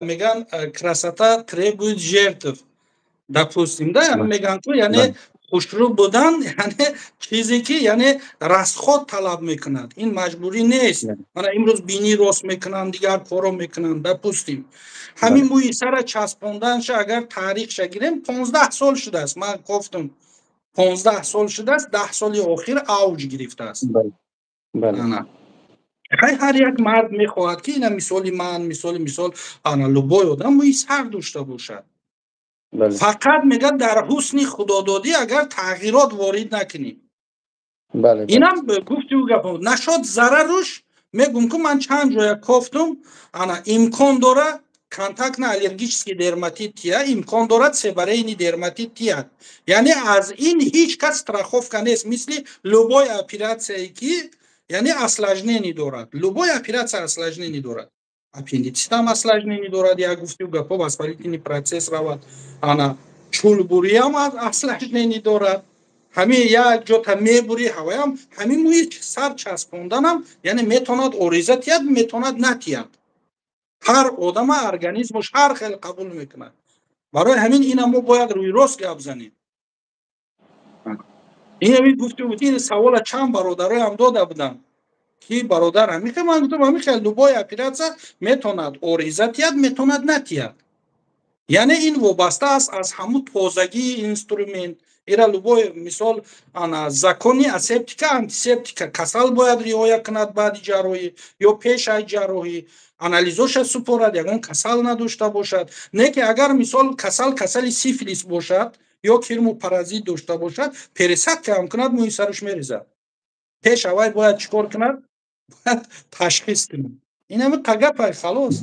Меган, красота требует жертв, допустим, да, меган ку, яъне хушрӯ будан, яъне чизе ки, яъне расход талаб мекунад, ин маҷбурӣ нест. Мана имрӯз бинӣ рост мекунанд, дигар коро мекунанд. Допустим, ҳамин мӯи сара часпонданша агар таърихша гирем, 15 сол шудааст. Ман кофтум, 15 сол шудааст, 10 соли охир авҷ гирифтааст. Ҳар як мард мехоҳад, ки ина мисоли ман, мисоли мисол, ана любой одам мӯи сар дошта бошад. Фақат мегӯяд, дар ҳусни худододӣ агар тағйирот ворид накунӣ. Инам гуфти ӯ гап нашод, зараруш мегӯм, ку ман чанд ҷоя кофтум, ана имкон дора контактно-аллергический дерматит тия, имкон дорад себорейный дерматит тия. Яъне аз ин ҳеҷ кас страховка нест, мисли любой операцияе ки, яъне, осложнение дорад. Любой операция осложнение дорад, аппендицитам осложнение дорад, як гуфти гапо, воспалительный процесс равад, ана чулбуриам осложнение дорад. Ҳамин як ҷота мебури, ҳаваям ҳамин мӯи сар часпонданам, яъне метавонад ориза тиҳад, метавонад натиҳад. Ҳар одама организмуш ҳар хел қабул мекунад. Барои ҳамин ина мо бояд рӯйрост гап занем. Ин гуфти, ин савола чанд бародароям дода будам, ки бародар, ҳамин ман гуфтам, ҳамин хел любой операция метавонад ориза тиҳад, метавонад натиҳад. Яъне ин вобаста аст аз ҳамун тозагии инструмент. Ира любой мисол, ана закони асептика, антисептика касал бояд риоя кунад баъди ҷарроҳӣ ё пеш аз ҷарроҳӣ, анализоша супорад, ягон касал надошта бошад. Не ки агар мисол касал касали сифилис бошад ё кирму паразит дошта бошад, пересадка ҳам кунад, мӯи сараш мерезад. Пеш аввал бояд чӣ кор кунад? Бояд ташхис кунад. Ин ҳами қагапай, халос.